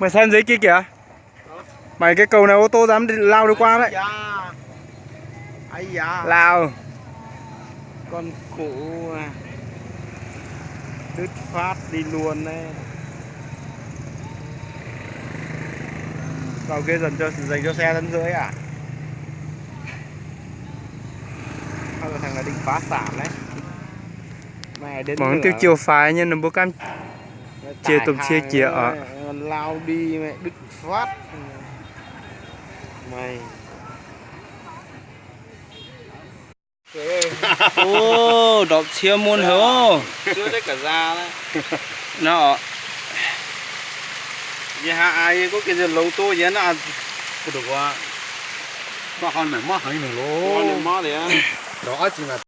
Meih sai nzeix jienv gic aqv. Maiv ga'gouv naaiv ô tô daaih mv lauh duqv guaav laic. Ái ya. Lauh. Con khổ à. Đứt phát đi luôn đấy. Vào kia dành cho, dành cho xe tấn dưới à? Thằng này định phá sản đấy. Mẹ đến mong tiêu chiều phái nhân mbuo cam chia tôm chia chia ở. Lao đi mẹ đứt phát. Mày. Ô, đọt cia muôn hả? Chưa đấy cả già đấy. Nó. Ye ha ai có cái gì lâu tô ye nó ăn. Có được quá. Có con này mắc hay này lố. Con này mắc đấy á. Đó chính là.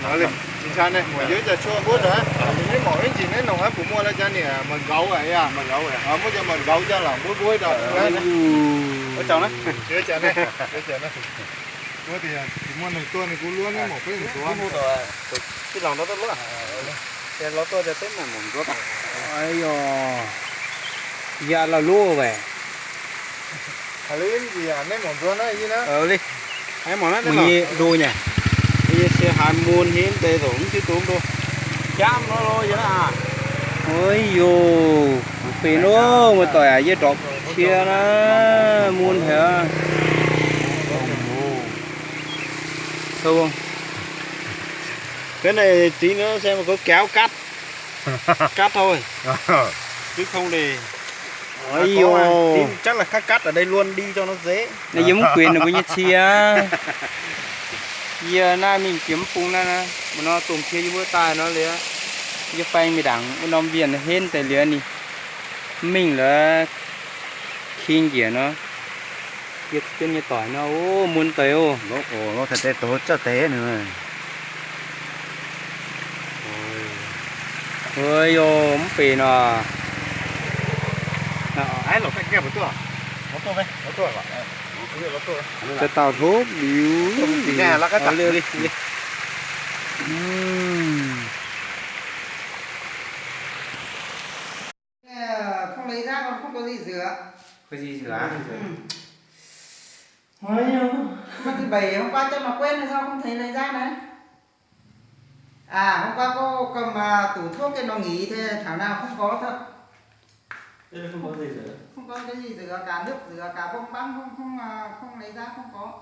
Nói lên, chính xác này, mỏ dưới giờ chua bút rồi á. Mình mới mỏ cái gì đấy nồng á, của mua là cho nè, mà gấu à, à. Mà gấu à. Ờ, mua cho mà gấu cho là bút bút rồi. Ờ, ờ. Có chồng đấy. Chưa chồng này, chưa chồng này. Ui, thì, à, thì mua này tua này cũng luôn, à, mỏ phết này tua. Mua rồi, à, cái lòng đó rất lắm. Cái lòng tua cho Tết này mỏng rất à. Ây dồi. Dạ là lúa vậy. Hả, lý gì à, nét mỏng tua nó như nó. Ờ, đi. Hãy mỏng nó. Mùi nhị đô nhỉ? Đi xe hai muôn hiến tê rồi, không chứ tốn đô. Chăm nó lôi vậy đó à. Ôi dồi. Pin ôh, muôn tỏi à, yie drop cia na, muôn hả? Sâu không? Cái này tí nữa xem có kéo cắt. Cắt thôi. Chứ không thì. Ôi dồi. Tí chắc là cắt cắt ở đây luôn đi cho nó dễ. Naaiv yie mv quyền mbuo nyei cia. Yie naaiv mingh jiex mv bung naaiv, mbuo nor domh cie yie mbuo daaih nor liuz, yie faeng mingh ndaangc wuov norm wienh henv deix liuz ninh mv mingh lorqc, king njiec nor. Yie jienv nyei doic nor, o, mun deix oc. Lov oc, lov taux deix doz zauv deix ninh. Oi yo, mv benx nor. Deix dauh hlopv liuz. Không lấy rác, không có gì rửa. Có gì rửa? Ừ. Ôi dồi. Mà thứ bảy hôm qua cho mà quên rồi sao không thấy lấy rác đấy? À, hôm qua cô cầm, à, tủ thuốc kia nó nghỉ thế thảo nào không có thật. Thế là không có gì rửa? Không có cái gì rửa cả, nước rửa cả, bông băng không, không, à, không lấy rác, không có.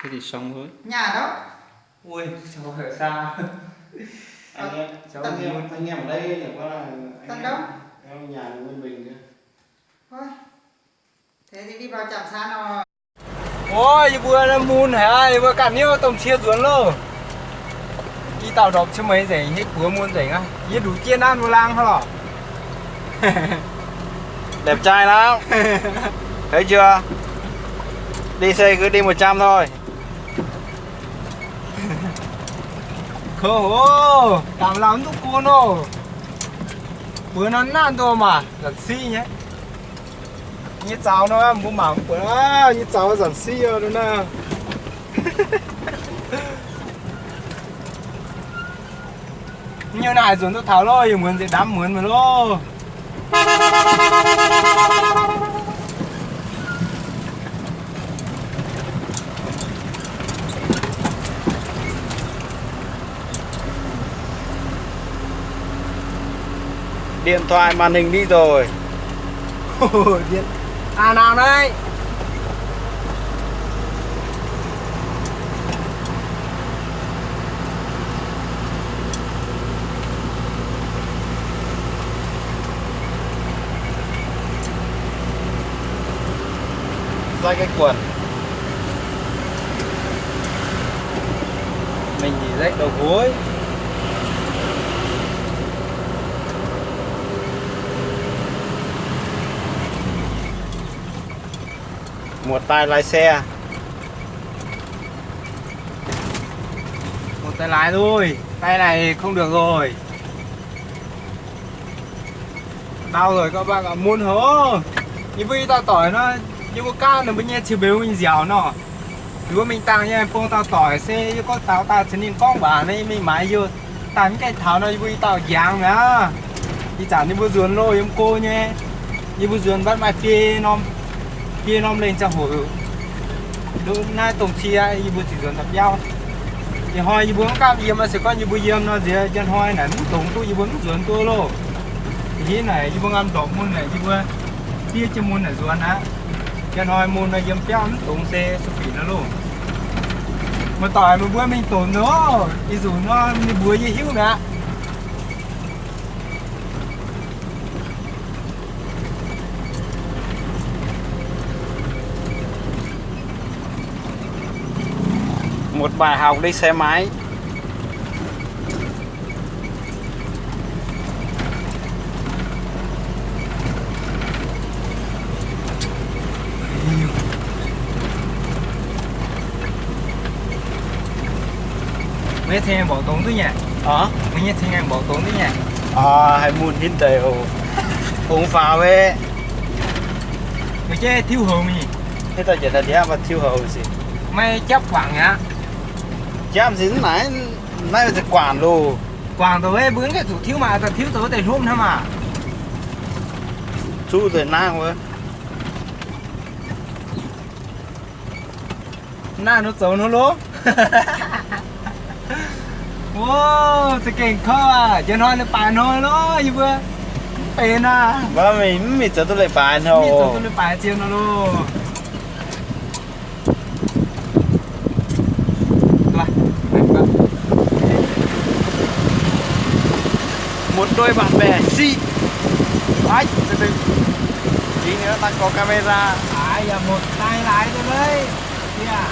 Thế thì xong thôi. Nhà đâu? Ui, cháu ở xa. Anh em, cháu anh em, anh em ở đây chẳng qua là anh em, nhà Nguyên Bình kia. Thôi. Thế thì đi vào trạm xá nào? Ôi, yie mbuo naaiv mun haic, yie mbuo ganh niouv domh cie nzuonx loh. Ih dauh ndorpc cie meix nzengc, hietv buoz mun nzengc aqv. Yie nduqc jienv naaiv mbuo laang hnangv lorqc. Đẹp trai lắm. Thấy chưa? Đi xe cứ đi một trăm thôi. Kouv hov, dangc lauh mv duqv gon oc. Buoz nor naanh ndoh maah, zanc siqv nyei. Nyei zaux nor mbuo mangc mv buatc aqv, nyei zaux zanc siqv nor naah. Nyei naaic nzuonx duqv taux loh, yie muonz nziex ndamv muonz mingh loh. Điện thoại màn hình đi rồi. Điện. À, nào đấy. Rách cái quần. Mình thì rách đầu gối. Một tay lái xe. Một tay lái thôi, tay này không được rồi. Đau rồi các bạn ạ, mun hov. Yie mbuo ih dauh doic nor, yie mbuo gaanv ninh mbuo nyei cie mbeux mingh nziaauc nor. Yie mbuo mingh dangh nyei bung dauh doic se yie gorngv taux daaih caux ninh gorngv waac nor, yie mingh maaiz yie daaih mv gaengh taux nor, yie mbuo ih dauh njangx mi'aqv. Ih zanc yie mbuo nzuonx loh yiem go nyei. Yie mbuo nzuonx mbatv maaih biei norm, biei norm lengh ziangh hoc. Naaiv dongh cie yie mbuo ziouc nzuonx daaih biauv. Ih hnoi yie mbuo mv gaamv yiem, se gorngv yie mbuo yiem nor nziex njang hnoi naaic mv dongz duqv, yie mbuo mv nzuonx duqv loh. Ih hnoi naaic yie mbuo ngaam ndorpc mun naaic, yie mbuo diev jienv mun naaic nzuonx aqv. Njang hnoi mun nor yiem biauv mv dongz se sueih binc nor loh. Muoz-doic meih mbuo mingh donx nor, ih nzunc nor ninh mbuox yie hiuv mi'aqv. Một bài học đi xe máy. Mbuo nyei ceng mborqc dongz duqv nyei. Haaix, mbuo nyei ceng mborqc dongz duqv nyei. Haih mun hinh deix oc. Ong faaux wuov. Mbuo jiex tiuv houx mingh. Hitv dauh njiec daaih ndiev mv baac tiuv houx sic. Maiv japv guangc aqv. Japv sic naaiv, naaiv se guangc loh. Guangc dongh wuov mbuo mv gaengh zuqc tiuv maah, daaih tiuv zoux wuov deix hlopv hnangv maah. Zuqv deix nangv wuov. Naaiv nor zoux nor loh. Wo, za'gengh kouv aqv. Njang hnoi ninh baaix hnoi loh, yie mbuo mv benx aqv. Mv mingh zoux duqv leiz-baaix hnoi. Mv mingh zoux duqv leiz-baaix zien nor loh. Một đôi bạn bè xịn. Chính nó đang có camera. Ai da, một tay lái cho đấy. Kìa.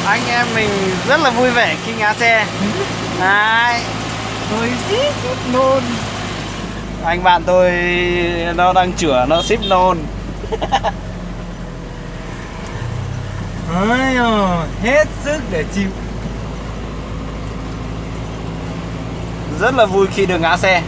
Anh em mình rất là vui vẻ khi ngã xe. Đấy. Tôi xíp xíp nôn. Anh bạn tôi nó đang chửa, nó xíp nôn. Ôi dồi, hết sức để chịu. Rất là vui khi được ngã xe.